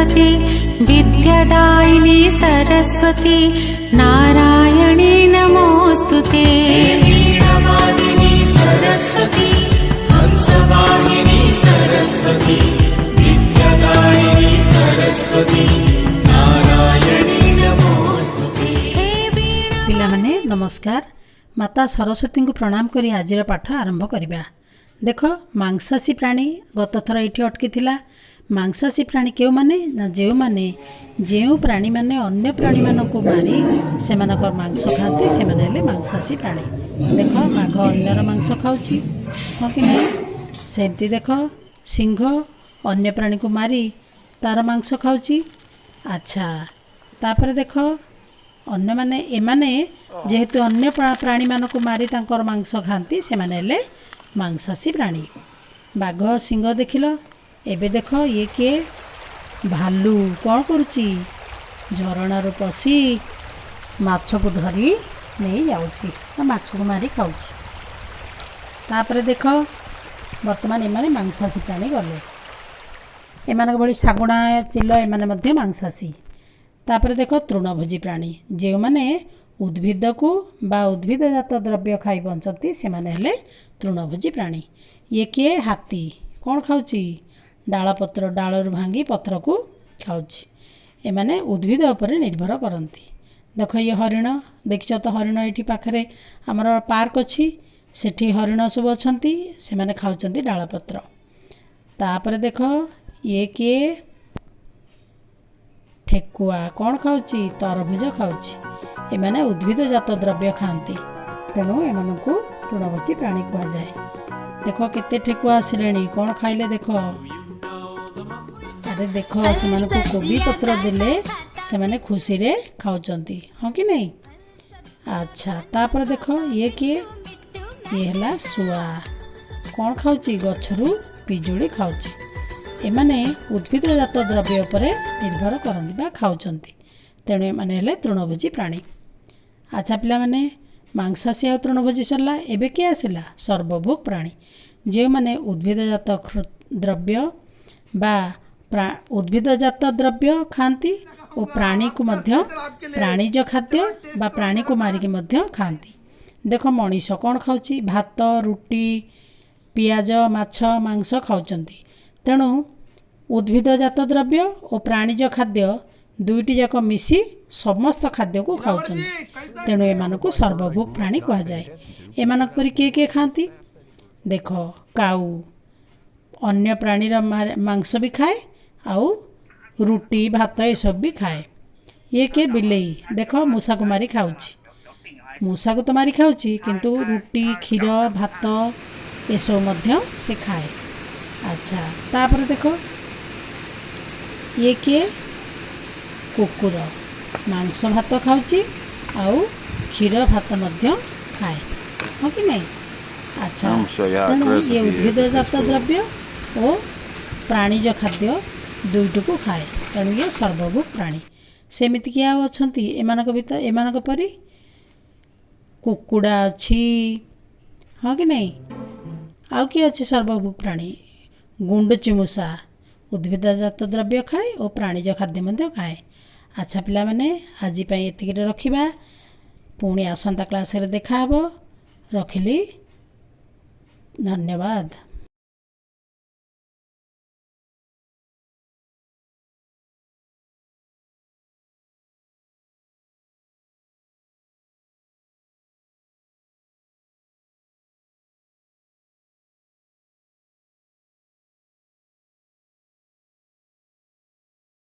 सरस्वती विद्यादायिनी सरस्वती नारायणी नमोऽस्तु ते। वीणावादिनी सरस्वती, हंसवाहिनी सरस्वती, विद्यादायिनी सरस्वती, नारायणी नमोऽस्तु ते। हे वीणा ପିଲାମାନେ, ନମସ୍କାର। ମାତା ସରସ୍ୱତୀଙ୍କୁ ପ୍ରଣାମ କରି ଆଜିର ପାଠ ଆରମ୍ଭ କରିବା। ଦେଖ, ମାଂସାଶୀ ପ୍ରାଣୀ ଗତ ଥର ଏଇଠି ଅଟକିଥିଲା। ମାଂସାଶୀ ପ୍ରାଣୀ କେଉଁମାନେ ନା ଯେଉଁ ପ୍ରାଣୀମାନେ ଅନ୍ୟ ପ୍ରାଣୀମାନଙ୍କୁ ମାରି ସେମାନଙ୍କର ମାଂସ ଖାଆନ୍ତି, ସେମାନେ ହେଲେ ମାଂସାଶୀ ପ୍ରାଣୀ। ଦେଖ, ବାଘ ଅନ୍ୟର ମାଂସ ଖାଉଛି, ହଁ କି ନାହିଁ? ସେମିତି ଦେଖ, ସିଂହ ଅନ୍ୟ ପ୍ରାଣୀକୁ ମାରି ତାର ମାଂସ ଖାଉଛି। ଆଚ୍ଛା, ତାପରେ ଦେଖ, ଅନ୍ୟମାନେ, ଏମାନେ ଯେହେତୁ ଅନ୍ୟ ପ୍ରାଣୀମାନଙ୍କୁ ମାରି ତାଙ୍କର ମାଂସ ଖାଆନ୍ତି, ସେମାନେ ହେଲେ ମାଂସାଶୀ ପ୍ରାଣୀ। ବାଘ, ସିଂହ ଦେଖିଲ। ଏବେ ଦେଖ, ଇଏ କିଏ? ଭାଲୁ। କ'ଣ କରୁଛି? ଝରଣାରୁ ପଶି ମାଛକୁ ଧରି ନେଇ ଯାଉଛି ବା ମାଛକୁ ମାରି ଖାଉଛି। ତାପରେ ଦେଖ, ବର୍ତ୍ତମାନ ଏମାନେ ମାଂସାଶୀ ପ୍ରାଣୀ ଗଲେ। ଏମାନଙ୍କ ଭଳି ଶାଗୁଣା, ଚିଲ, ଏମାନେ ମଧ୍ୟ ମାଂସାଶୀ। ତାପରେ ଦେଖ, ତୃଣଭୋଜୀ ପ୍ରାଣୀ। ଯେଉଁମାନେ ଉଦ୍ଭିଦକୁ ବା ଉଦ୍ଭିଦଜାତ ଦ୍ରବ୍ୟ ଖାଇ ବଞ୍ଚନ୍ତି, ସେମାନେ ହେଲେ ତୃଣଭୋଜୀ ପ୍ରାଣୀ। ଇଏ କିଏ? ହାତୀ। କ'ଣ ଖାଉଛି? ଡାଳ ପତ୍ର, ଡାଳରୁ ଭାଙ୍ଗି ପତ୍ରକୁ ଖାଉଛି। ଏମାନେ ଉଦ୍ଭିଦ ଉପରେ ନିର୍ଭର କରନ୍ତି। ଦେଖ, ଇଏ ହରିଣ। ଦେଖିଛ ତ ହରିଣ? ଏଇଠି ପାଖରେ ଆମର ପାର୍କ ଅଛି, ସେଠି ହରିଣ ସବୁ ଅଛନ୍ତି। ସେମାନେ ଖାଉଛନ୍ତି ଡାଳ ପତ୍ର। ତାପରେ ଦେଖ, ଇଏ କିଏ? ଠେକୁଆ। କ'ଣ ଖାଉଛି? ତରଭୁଜ ଖାଉଛି। ଏମାନେ ଉଦ୍ଭିଦଜାତ ଦ୍ରବ୍ୟ ଖାଆନ୍ତି, ତେଣୁ ଏମାନଙ୍କୁ ତୃଣଭୋଜୀ ପ୍ରାଣୀ କୁହାଯାଏ। ଦେଖ, କେତେ ଠେକୁଆ ଆସିଲେଣି। କ'ଣ ଖାଇଲେ ଦେଖ। ଆରେ ଦେଖ, ସେମାନଙ୍କୁ କୋବି ପତ୍ର ଦେଲେ ସେମାନେ ଖୁସିରେ ଖାଉଛନ୍ତି, ହଁ କି ନାହିଁ? ଆଚ୍ଛା, ତାପରେ ଦେଖ, ଇଏ କିଏ? ଇଏ ହେଲା ଶୁଆ। କ'ଣ ଖାଉଛି? ଗଛରୁ ପିଜୁଳି ଖାଉଛି। ଏମାନେ ଉଦ୍ଭିଦଜାତ ଦ୍ରବ୍ୟ ଉପରେ ନିର୍ଭର କରନ୍ତି ବା ଖାଉଛନ୍ତି, ତେଣୁ ଏମାନେ ହେଲେ ତୃଣଭୋଜୀ ପ୍ରାଣୀ। ଆଚ୍ଛା ପିଲାମାନେ, ମାଂସାଶୀ ଆଉ ତୃଣଭୋଜୀ ସରିଲା। ଏବେ କିଏ ଆସିଲା? ସର୍ବଭୋଗ ପ୍ରାଣୀ। ଯେଉଁମାନେ ଉଦ୍ଭିଦଜାତ ଦ୍ରବ୍ୟ ବା ଉଦ୍ଭିଦଜାତ ଦ୍ରବ୍ୟ ଖାଆନ୍ତି ଓ ପ୍ରାଣୀକୁ ମଧ୍ୟ, ପ୍ରାଣୀଜ ଖାଦ୍ୟ ବା ପ୍ରାଣୀକୁ ମାରିକି ମଧ୍ୟ ଖାଆନ୍ତି। ଦେଖ, ମଣିଷ କ'ଣ ଖାଉଛି? ଭାତ, ରୁଟି, ପିଆଜ, ମାଛ, ମାଂସ ଖାଉଛନ୍ତି। ତେଣୁ ଉଦ୍ଭିଦଜାତ ଦ୍ରବ୍ୟ ଓ ପ୍ରାଣୀଜ ଖାଦ୍ୟ ଦୁଇଟି ଯାକ ମିଶି ସମସ୍ତ ଖାଦ୍ୟକୁ ଖାଉଛନ୍ତି, ତେଣୁ ଏମାନଙ୍କୁ ସର୍ବଭୋଗ ପ୍ରାଣୀ କୁହାଯାଏ। ଏମାନଙ୍କ ପରି କିଏ କିଏ ଖାଆନ୍ତି? ଦେଖ, କାଉ ଅନ୍ୟ ପ୍ରାଣୀର ମାଂସ ବି ଖାଏ ଆଉ ରୁଟି, ଭାତ ଏସବୁ ବି ଖାଏ। ଇଏ କିଏ? ବିଲେଇ। ଦେଖ, ମୂଷାକୁ ମାରି ଖାଉଛି। ମୂଷାକୁ ତ ମାରି ଖାଉଛି, କିନ୍ତୁ ରୁଟି, କ୍ଷୀର, ଭାତ ଏସବୁ ମଧ୍ୟ ସେ ଖାଏ। ଆଚ୍ଛା, ତାପରେ ଦେଖ, ଇଏ କିଏ? କୁକୁର। ମାଂସ ଭାତ ଖାଉଛି ଆଉ କ୍ଷୀର ଭାତ ମଧ୍ୟ ଖାଏ, ହଁ କି ନାହିଁ? ଆଚ୍ଛା, ତେଣୁ ଇଏ ଉଦ୍ଭିଦଜାତ ଦ୍ରବ୍ୟ ଓ ପ୍ରାଣୀଜ ଖାଦ୍ୟ ଦୁଇଟିକୁ ଖାଏ, ତେଣୁ ଇଏ ସର୍ବଭୋଗ ପ୍ରାଣୀ। ସେମିତି କିଏ ଆଉ ଅଛନ୍ତି ଏମାନଙ୍କ ଭିତରେ? ଏମାନଙ୍କ ପରି କୁକୁଡ଼ା ଅଛି, ହଁ କି ନାହିଁ? ଆଉ କିଏ ଅଛି ସର୍ବଭୋଗ ପ୍ରାଣୀ? ଗୁଣ୍ଡୁଚି ମୂଷା ଉଦ୍ଭିଦଜାତ ଦ୍ରବ୍ୟ ଖାଏ ଓ ପ୍ରାଣୀଜ ଖାଦ୍ୟ ମଧ୍ୟ ଖାଏ। ଆଚ୍ଛା ପିଲାମାନେ, ଆଜି ପାଇଁ ଏତିକିରେ ରଖିବା। ପୁଣି ଆସନ୍ତା କ୍ଲାସରେ ଦେଖାହେବ। ରଖିଲି, ଧନ୍ୟବାଦ।